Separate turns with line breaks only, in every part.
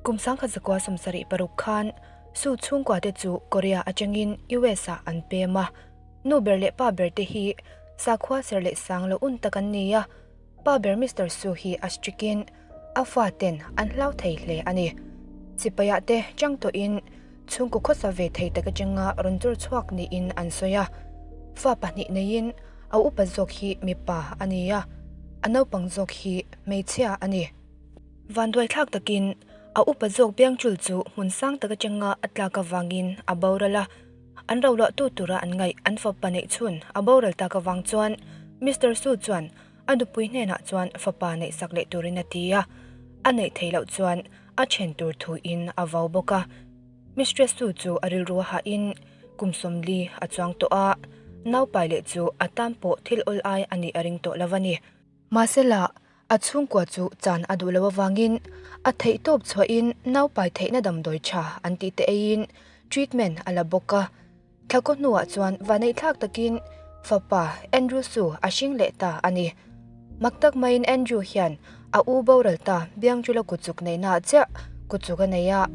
Kum 1976 khan Su chhungkua te chu Korea atangin US ah an pem a. Nu ber leh pa ber te hi sakhua ser leh sang lo un tak an ni a. Pa ber Mister Su hi a strict in a fa ten an hlau thei hle a ni. Sipai ah te chang tawh in chhungkaw khawsa ve thei tak atanga rawn chawr chhuak niin an sawi a. Fa pahnih neiin a upa zawk hi mipa a ni a, a naupang zawk hi hmeichhia a ni. Vanduaithlak takin a upa zawk biangchul chu hmun sang tak atanga a tlak avangin a boral a, an roluahtu tura an ngaih an fapa neih chhun a boral tak avang chuan Mister Su chuan a nupui hnenah chuan fapa neihsak leh turin a ti a, a neih theih loh chuan a then tur thuin a vau bawk a. Mistress Su chu a rilru a hahin kum 40 a chuang tawh a, naupai leh chu a tan pawh thil awl ai a nih a ring tawh lo a ni. Mahsela, a chhungkua chu chan a duh loh avangin a theihtawp chhuahin naupai theihna damdawi tha an tih te eiin treatment a la bawk a. Thlakaw hnuah chuan vaneihthlak takin fapa Andrew Su a hring leh ta a ni. Mak tak maiin Andrew hian a u boral ta Biangchula kutchuk neihnaah chiah kutchuk a nei a.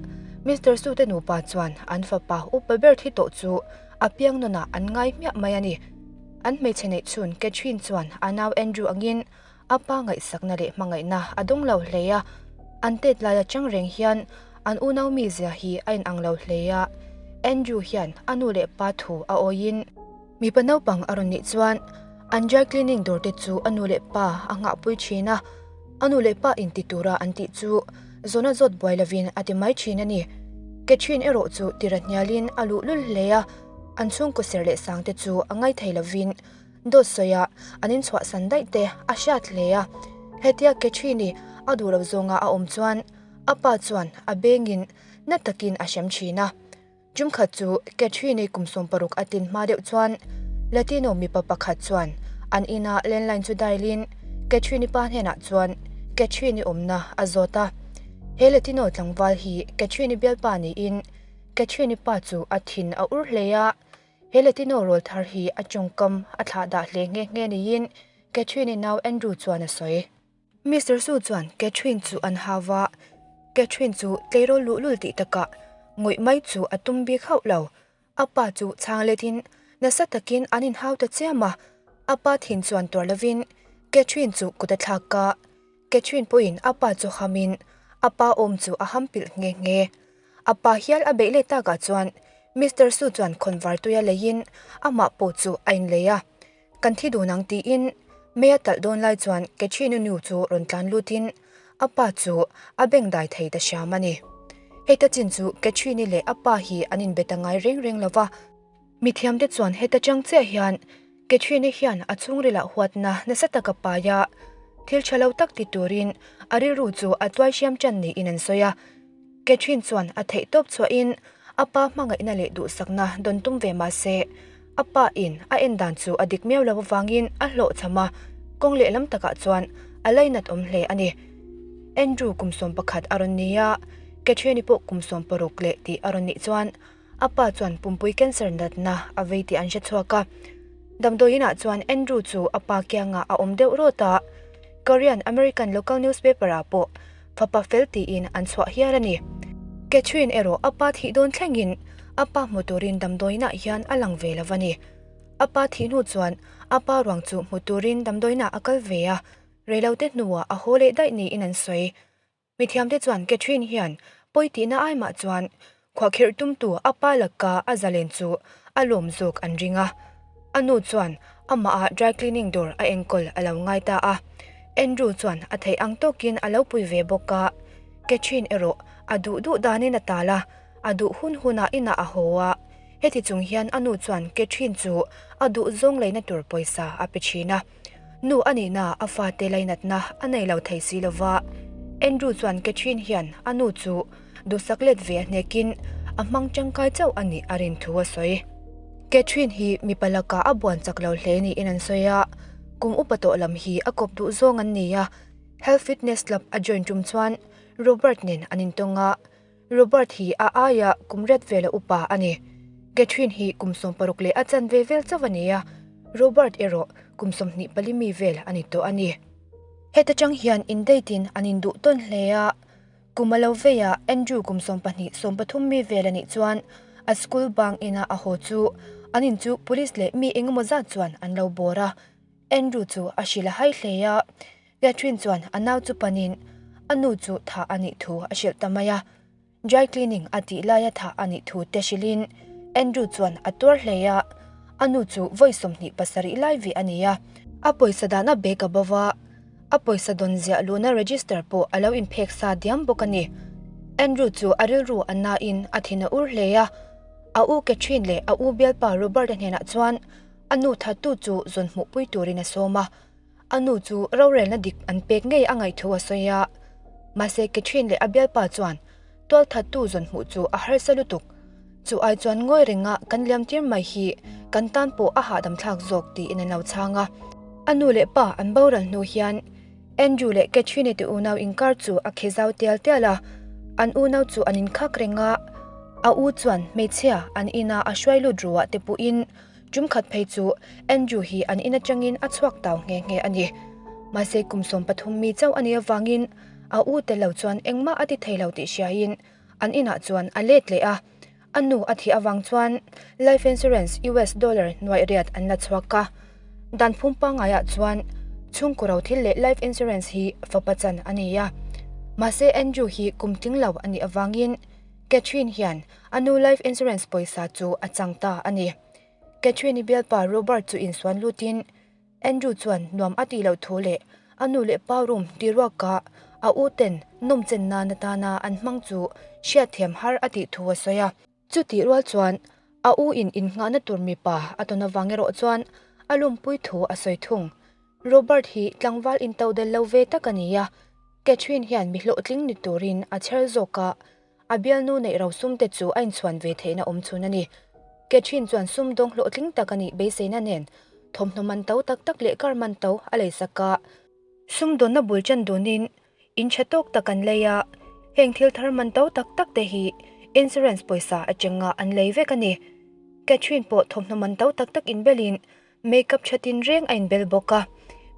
Mister Su te nupa chuan an fapa upa ber thi tawh chu a piang nawnah an ngai hmiah mai a ni. An hmeichhe neih chhun Catherine chuan a nau Andrew angin a pa ngaihsakna leh hmangaihna a dawng lo hle a, an tet lai atang reng hian an unau mizia hi a inang lo hle a, Andrew hian a nu leh pa thu a awiin mipa naupang a rawn nih chuan an dry cleaning dawr te chu a nu leh pa a nghahpui thin a, a nu leh pa inti tura an tih chu zawna zawt buai lovin a ti mai thin a ni. Catherine erawh chu tira hnialin a luhlul hle a. An chhungkaw ser leh sang te chu a ngaithei lovin dawt sawiah an inchhuahsan daih te a hriat hle a. Hetia Catherine-i a duh loh zawnga a awm chuan a pa chuan a bengin na takin a hrem thin a. Tumkhat chu Catherine-i kum 60 a tlin hma deuh chuan Latino mipa pakhat chuan an ina landline chu dial-in Catherine-i pa hnenah chuan Catherine-i awmna a zawt a. He Latino tlangval hi Catherine-i bialpa niin Catherine-i pa chu a thin a ur hle a, he Latino rawl thar hi a tawngkam a thlah dah hle nghe nghe niin Catherine-i nau Andrew chuan a sawi. Mister Su chuan Catherine chu an hau a, Catherine chu tleirawl luhlul tih takah ngawih mai chu a tum bik hauh lo. A pa chu chhang letin nasa takin an inhau ta chiam a, a pa thin chuan tuar lovin Catherine chu kut a thlak a, Catherine pawhin a pa chu hamin a pa awm chu a ham pilh nghe nghe. A pa hial a beih leh takah chuan Mister Su chuan khawnvar tuia leiin amah pawh chu a inlei a, Kan thi dun ang tiin mei a talh dawn lai chuan Catherine nu chu rawn tlan lutin a pa chu a beng dai thei ta hram a ni. Heta chin chu Catherine-i leh a pa hi an inbe ta ngai reng reng lo va, mithiamte chuan heta chang chiah hian Catherine-i hian a chhungrilah huatna nasa taka pai a, thil tha lo tak ti turin a rilru chu a tuai hriam tan niin an sawi a. Catherine chuan a theih tawp chhuahin a pa hmangaihna leh duhsakna dawn tum ve mah se, a pa in a en dan chu a dik miau lo avangin a hlawhchham a, kawng lehlam takah chuan a lainat awm hle a ni. Andrew kum 11 a rawn ni a, Catherine-i pawh kum 16 leh tih a rawn nih chuan a pa chuan pumpui cancer natna a vei tih an hre chhuak a. Damdawiin ah chuan Andrew chu a pa kiangah a awm deuh rawt a, Korean American local newspaper ah pawh fapa fel tiin an chhuah hial a ni. Catherine erawh a pa thih dawn thlengin a pa hmu turin damdawiinah hian a lang ve lo a ni. A pa thih hnu chuan a pa ruang chu hmu turin damdawiinah a kal ve a, reilote hnuah a haw leh daih niin an sawi. Mithiamte chuan Catherine hian pawi tihna ai mah chuan khuahkhirh tumtu a pa laka a zalen chu a lawm zawk an ring a. A nu chuan amaha dry cleaning dawr a enkawl a lo ngai ta a. Andrew chuan a theih ang tawkin a lo pui ve bawk a. Catherine erawh a duh duh danin a tal a, a duh hun hunah inah a haw a. Heti chung hian a nu chuan Catherine chu a duh zawng leina tur pawisa a pe thin a. Nu a nihna a fate lainatna a nei lo thei si lova, Andrew chuan Catherine hian a nu chu duhsak let ve a hnekin a hmang tangkai chauh a nih a rin thu a sawi. Catherine hi mipa lakah a buan chak lo hle niin an sawi a, kum upa tawh lam hi a kawp duh zawng an ni a, Health Fitness Club a join tum chuan Robert nen an intawng a, Robert hi a aia kum ret vela upa a ni. Catherine hi kum 60 leh a chanve vel chauh a ni a, Robert erawh kum 24 mi vel a ni tawh a ni. Heta tang hian indate in an induh tawn hle a. Kum a lo vei a, Andrew kum 12, 13 mi vel a nih chuan a school bang ina a haw chu an in chu police leh mi engemaw zat chuan an lo bawr a. Andrew chu a hrilh a hai hle a, Catherine chuan a nau chu panin a nu chu thah a nih thu a hrilh ta mai a. Dry cleaning a tih laia thah a nih thu te hrilhin Andrew chuan a tuar hle a, a nu chu vawi 27 lai vih a ni a. A pawisa dahna bag a bo va, a pawisa dawn ziah luhna register pawh a lo inphek sa diam bawk a ni. Andrew chu a rilru a nain a thin a ur hle a, a u Catherine leh a u bialpa Robert-a hnenah chuan a nu thattu chu zawn hmuhpui turin a sawm a. A nu chu rorelna dik an pek ngei a ngaih thu a sawi a, mahse Catherine leh a bialpa chuan tualthattu zawn hmuh chu a harsa lutuk. Chu ai chuan ngawi renga kan liam tir mai hi kan tan pawh a hahdam thlak zawk tiin an lo chhang a. A nu leh pa an boral hnu hian Andrew leh Catherine te unau inkar chu a khi zau tial tial a, an unau chu an inkhak reng a, a u chuan hmeichhia an ina a hruai lut ruah te puhin Tum khat phei chu Andrew hi an in atangin a chhuak tau nghe nghe a ni. Mahse kum 13 mi chauh a nih avangin a u tel lo chuan engmah a ti thei lo tih hriain an inah chuan a let leh a. A nu a thih avang chuan life insurance US dollar nuaih riat an la chhuak a. Dan phum pangaiah chuan chhungkaw ro thil leh life insurance hi fapa chan a ni a. Mahse Andrew hi kum tling lo a nih avangin Catherine hian a nu life insurance pawisa chu a chang ta a ni. Catherine-i bialpa Robert chu insuan lutin Andrew chuan nuam a tih loh thu leh a nu leh pa room tiruaka a u ten nawmchen nan atana an hmang chu hriatthiam har a tih thu a sawi a. Chutih rual chuan a u in innghahna tur mipa a tawn avang erawh chuan a lumpui thu a sawi thung. Robert hi tlangval intodel lo ve tak a ni a, Catherine hian mi hlawhtling ni turin a chher zawk a, a bialnu neih ro sum te chu a inchhuan ve theihna awm chhun a ni. Catherine chuan sumdawng hlawhtling tak a nih beiseina nen thawmhnaw man to tak tak leh car man to a leisak a. Sumdawnna bul ṭan dunin in ṭha tawk tak an lei a, heng thil thar man to tak tak te hi insurance pawisa aṭanga an lei vek a ni. Catherine pawh thawmhnaw man to tak tak inbelin Makeup tha tin reng a inbel bawk a,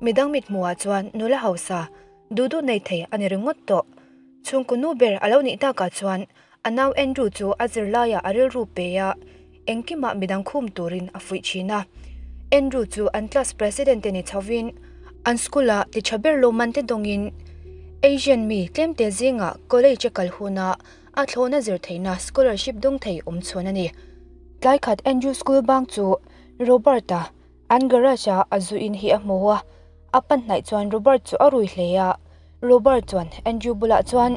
midang mithmuhah chuan nula hausa, duh duh nei thei a ni ringawt tawh. Chhungkaw nu ber a lo nih takah chuan a nau Andrew chu a zirlaiah a rilru pe a, engkimah midang khum turin a fuih thin a. Andrew chu an class president te ni chhovin an school-ah ti tha ber lawmman te dawngin Asian mi tlemte zingah college a kal hunah a thlawhna zir theihna scholarship dawng thei awm chhuan a ni. Tlai khat Andrew school bang chu Robert-a an garage-a a zu in hi a hmu a, a pan hnaih chuan Robert chu a rui hle a. Robert chuan Andrew bulah chuan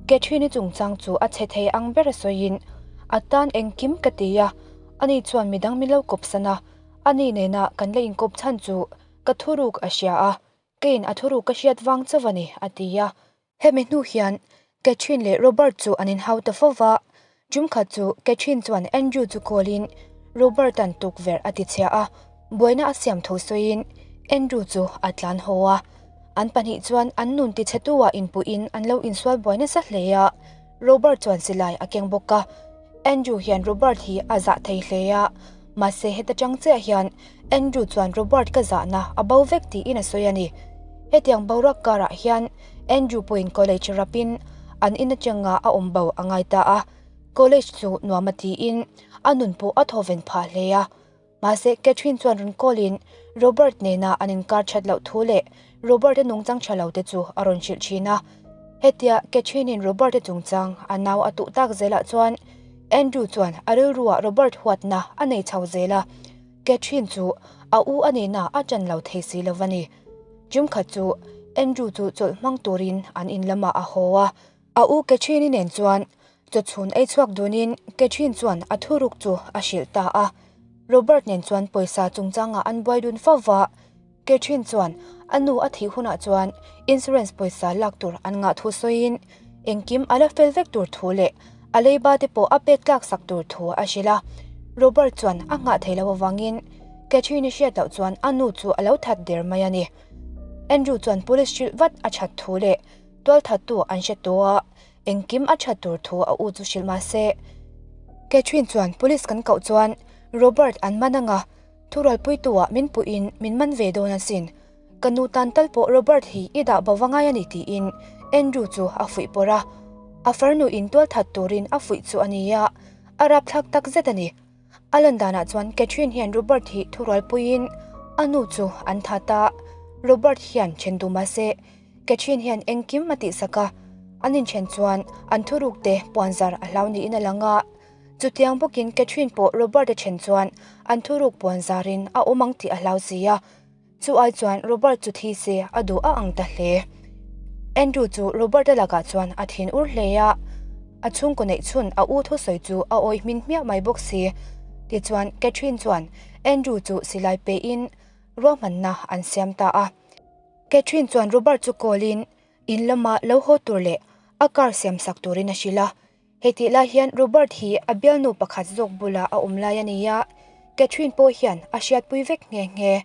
Catherine-i chungchang chu a chhe thei ang ber a sawiin, A tan engkim ka ti a, ani chuan midang min lo kawpsan a, ani nena kan la inkawp chhan chu ka thuruk a hria a, keiin a thuruk ka hriat vang chauh a ni, a ti a. Hemi hnu hian Catherine leh Robert chu an inhau ta fo va, tum khat chu Catherine chuan Andrew chu call-in Robert-a'n tukverh a tichhia a, buaina a siam tho sawiin Andrew chu a tlan haw a. An pahnih chuan an nun tichhetu-ah inpuiin an lo insual buai nasa hle a, Robert chuan silai a keng bawk a. Andrew hian Robert hi a zah thei hle a, mahse heta tang chiah hian Andrew chuan Robert ka zahna a bo vek tiin a sawi a ni. Hetiang boruak karah hian Andrew pawhin college rapin an in atanga a awm bo a ngai ta a, college chu nuam a tiin a nun pawh a thawven phah hle a. Mahse Catherine chuan rawn call in Robert nena an inkar that loh thu leh Robert-a nungchang tha lo te chu a rawn hrilh thin a. Hetia Catherine in Robert-a chungchang a nau a tuh tak zelah chuan Andrew chuan a rilruah Robert huatna a nei chho zel a, Catherine chu a u a nena a ṭan lo thei si lo va ni. Tum khat chu Andrew chu chawlh hmang turin an in lamah a haw a, a u Catherine-i nen chuan chawchhun ei chhuak dunin Catherine chuan a thuruk chu a hrilh ta a. Robert nen chuan pawisa chungchangah an buai dun fo va, Catherine chuan a nu a thih hunah chuan insurance pawisa lak tur an ngah thu sawiin engkim a la fel vek tur thu leh a leiba te pawh a pek tlak sak tur thu a hrilh a. Robert chuan a nghah thei loh avangin Catherine-i hriat loh chuan a nu chu a lo that der mai a ni. Andrew chuan police hrilh vat a that thu leh tualthattu an hre tawh a, engkim a that tur thu a u chu hrilh mah se. Catherine chuan police kan koh chuan Robert an man anga thurualpuitu-ah min puhin min man ve dawn asin. Ka nu tan tal pawh Robert hi i dah bo va ngai a ni tiin Andrew chu a fuih pawrh a. A farnu in tualthat turin a fuih chu a ni a, a rapthlak tak zet a ni. A lan danah chuan Catherine hian Robert hi thurualpuiin a nu chu an that a, Robert hian then duh mahse Catherine hian engkim a tihsak a, an inthen chuan an thuruk te puanzar a hlau niin a lang a, chutiang bawkin Catherine pawh Robert a then chuan an thuruk puanzarin a awm ang tih a hlau si a. Chu ai chuan Robert chu thi se a duh a ang ta hle. Andrew chu Robert-a lakah chuan a thin ur hle a, a chhungkaw neih chhun a u thusawi chu a awih hmin hmiah mai bawk si. Tichuan Catherine chuan Andrew chu silai pein ruahmanna an siam ta a. Catherine chuan Robert chu call in, in lama lo haw tur leh a car siam sak turin a hrilh a. Hetih lai hian Robert hi a bialnu pakhat zawk bulah a awm lai a ni a, Catherine pawh hian a hriatpui vek nghe nghe.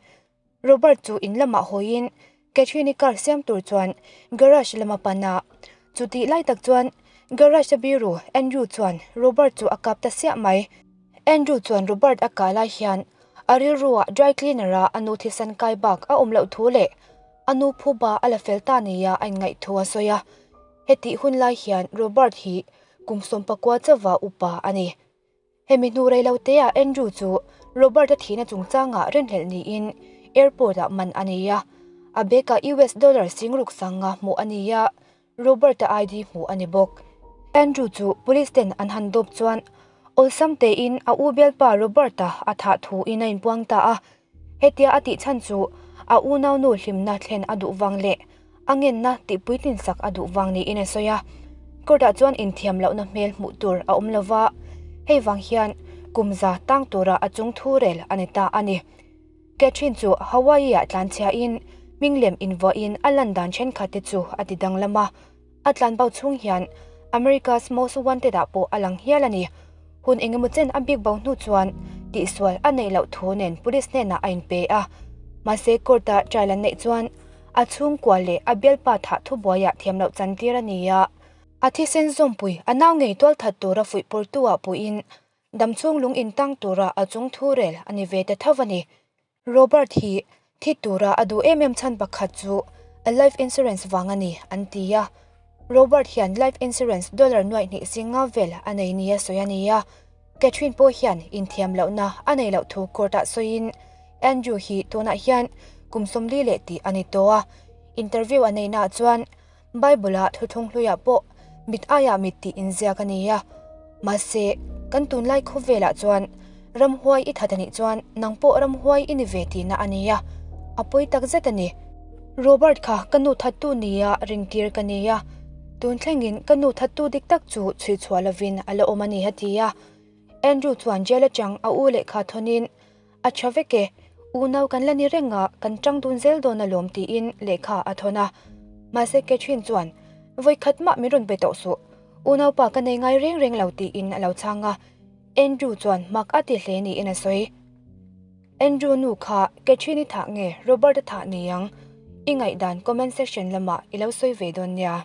Robert chu in lamah hawiin Catherine-i car siam tur chuan garage lama pan a, chutih lai tak chuan garage a biru Andrew chuan Robert chu a kap ta siah mai. Andrew chuan Robert a kah lai hian a rilruah dry cleaner-a a nu thisen kai bak a awm loh thu leh a nu phuba a la fel ta nia a inngaih thu a sawi a. Hetih hun lai hian Robert hi kum 19 chauva upa a ni. Hemi hnu rei lo teah Andrew chu Robert-a thihna chungchangah rinhlelh niin airport-ah man a nei a. A bag-ah US dollar singruk sanga hmuh a ni a, Robert-a ID hmuh a ni bawk. Andrew chu police ten an han dawp chuan awlsam tein a u bialpa Robert-a a thah thuin a inpuang ta a. Hetia a tih chhan chu a unaunu hlimna thlen a duh vang leh a ngenna tih puitlin sak a duh vang niin a sawi a. Court-ah chuan inthiam lohna hmel hmuh tur a awm lova, hei vang hian kum za tang tura a chung thu rel a ni ta a ni. Catherine chu Hawaii-ah tlanchhiain hminglem invuahin a lan dan thenkhat te chu a ti danglam a. A tlanbo chhung hian America's Most Wanted-ah pawh a lang hial a ni. Hun engemaw chen a bik bo hnu chuan tihsual a neih loh thu nen police hnenah a inpe a. Mahse court-a trial an neih chuan a chhungkua leh a bialpa thah thubuaiah thiam loh chantir a ni a. A thisen zawmpui a nau ngei tualthat tura fuihpawrtu-ah puiin damchhung lung intang tura a chung thu rel a ni ve ta tho a ni. Robert hi thi tura a duh em em chhan pakhat chu a life insurance vang a ni, an ti a. Robert hian life insurance dollar nuaih hnih singa vel a nei nia sawi a ni a. Catherine pawh hian inthiam lohna a nei loh thu court-ah sawiin Andrew hi tunah hian kum 40 leh tih a ni tawh a. Interview a neihnaah chuan Bible-a thuthlung hluiah pawh mit aiah mit tih inziak a ni a. Mahse, kan tunlai khawvelah chuan ramhuai i that a nih chuan nang pawh ramhuai i ni ve tihna a ni a, a pawi tak zet a ni. Robert kha ka nu thattu nia rintir ka ni a, tun thlengin ka nu thattu dik tak chu chhui chhuah lovin a la awm a ni a ti a. Andrew chuan jail atang a u lehkha thawnin A tha vek e, unau kan la ni reng a, kan tang dun zel dawn alawm tiin lehkha a thawn a. Mahse Catherine chuan, Vawi khat mah min rawn be tawh suh, unaupa ka nei ngai reng reng lo tiin a lo chhang a. Andrew chuan mak a ti hle niin a sawi. Andrew nu kha Catherine i thah nge Robert a thah ni ang? I ngaihdan comment section lamah i lo sawi ve dawn nia.